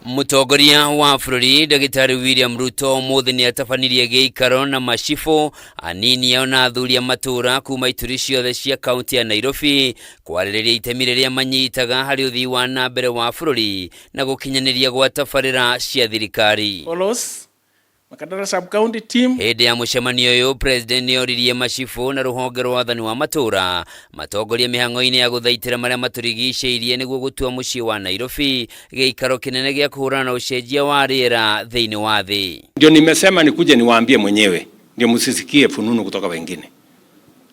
Mũtongoria wa bũrũri Ndagĩtarĩ William Ruto ũmũthĩ nĩ atabanirie gĩikaro na macibũ anini ao na athuri a matũũra kuma ituri ciothe cia kaunti ya Nairobi kwarĩrĩria itemi rĩrĩa manyitaga harĩ ũthii wa na mbere wa bũrũri na gũkinyanĩria gwa tabarĩra cia thirikari. Follows Makadara Sub-County team. Hĩndĩ ya mũcemanio ũyũ, President nĩ oririe macibũ na rũhonge rwa wathani wa matũũra matongorie mĩhang'o-inĩ ya gũthaitĩra marĩa matũrigicĩirie nĩguo gũtua mũciĩ wa Nairobi gĩikaro kĩnene gĩa kũhũrana na ũcenjia wa rĩera thĩinĩ wa thĩ. Ndio nimesema nikuje niwaambie mwenyewe, ndio msisikie fununu kutoka wengine.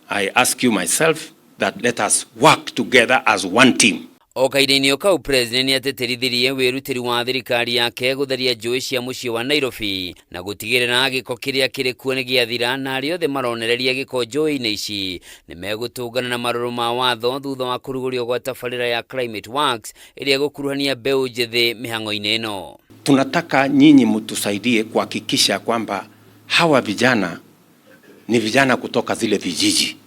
I ask you myself that let us work together as one team. O kahinda-inĩ o kau, President nĩ atĩtĩrithirie wĩrutĩri wa thirikari yake gũtheria njũĩ cia mũciĩ wa Nairobi na gũtigĩrĩra gĩko kĩrĩa kĩrĩ kuo nĩ gĩathira na arĩa othe maronereria gĩko njũĩ-inĩ ici nĩ megũtũngana na marũrũ ma watho thutha wa kũrugũrio gwa tabarĩra ya Climate Works ĩrĩa ĩgũkuruhania mbeũ njĩthĩ mĩhang'o-inĩ ĩno. Tunataka nyinyi mtusaidie kuhakikisha kwamba hawa vijana ni vijana kutoka zile vijiji.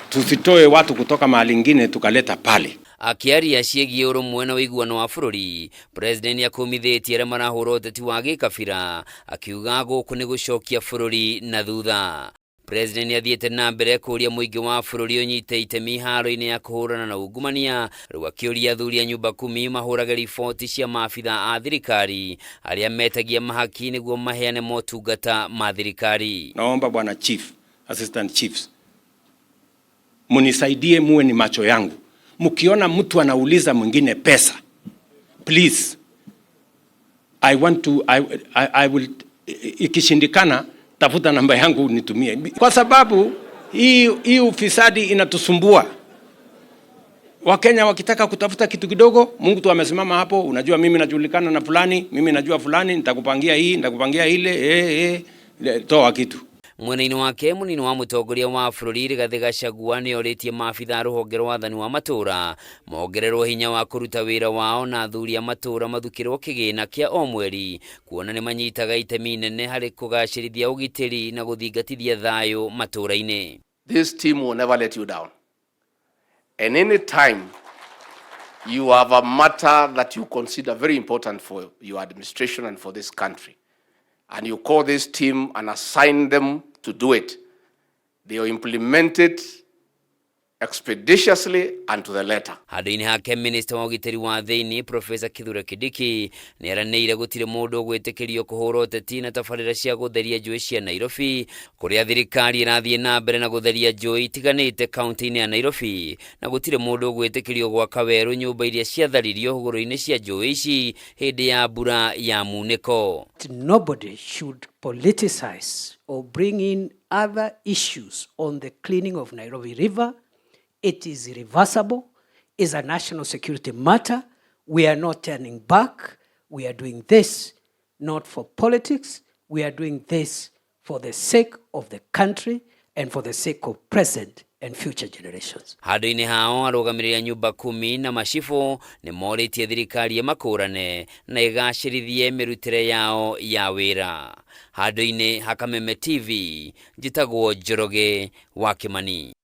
Tusitoe watu kutoka mahali ingine tukaleta pale. Akĩaria ciĩgiĩ ũrũmwe na ũiguano wa bũrũri, President nĩakũmithĩtie arĩa marahũra ũteti wa gĩkabira, akiuga gũkũ nĩ gũcokia bũrũri na thutha. President nĩathiĩte na mbere kũria mũingĩ wa bũrũri ũnyite itemi haro-inĩ ya kũhũrana na ungumania, rĩu akĩũria athuri a nyumba kumi mahũrage riboti cia maabitha a thirikari arĩa metagia mahaki nĩguo maheane motungata ma thirikari. Naomba bwana chief, assistant chiefs, munisaidie muwe ni macho yangu. Mkiona mtu anauliza mwingine pesa, please, I want to, I will, ikishindikana tafuta namba yangu nitumie, kwa sababu hii ufisadi inatusumbua. Wakenya wakitaka kutafuta kitu kidogo, Mungu tu amesimama hapo, unajua mimi najulikana na fulani, mimi najua fulani, nitakupangia hii, nitakupangia ile, toa kitu. Mwena-inĩ wake mũnini wa mũtongoria wa bũrũri Rigathĩ Gachagua nĩ orĩtie maabitha a rũhonge rwa wathani wa matũũra mongererwo hinya wa kũruta wĩra wao na athuri a matũũra mathukĩrwo kĩgĩna kĩa o mweri kuona nĩ manyitaga itemi inene harĩ kũgacĩrithia ũgitĩri na gũthingatithia thayũ matũũra-inĩ. This team will never let you down. And any time you have a matter that you consider very important for your administration and for this country, and you call this team and assign them to do it, they will implement it expeditiously and to the letter. Handũ-inĩ hake minista wa ũgitĩri wa thĩinĩ Professor Kithure Kindiki nĩeranĩire gũtirĩ mũndũ ũgwĩtĩkĩrio kũhũra ũteti na tabarĩra cia gũtheria njũĩ cia Nairobi kũrĩa thirikari ĩrathiĩ na mbere na gũtheria njũĩ itiganĩte kaunti-inĩ ya Nairobi na gũtirĩ mũndũ ũgwĩtĩkĩrio gwaka werũ nyũmba iria ciatharirio hũgũrũ-inĩ cia njũĩ ici hĩndĩ ya mbura ya munĩko. Nobody should politicize or bring in other issues on the cleaning of Nairobi River. It is irreversible. It's a national security matter. We are not turning back. We are doing this not for politics. We are doing this for the sake of the country and for the sake of present and future generations. Handũ-inĩ hao arũgamĩrĩri a nyumba kumi na macibũ nĩ morĩtie thirikari ĩmakũrane na ĩgacĩrithie mĩrutĩre yao ya wĩra. Handũ-inĩ ha Kameme TV, njĩtagwo Njoroge wa Kimani.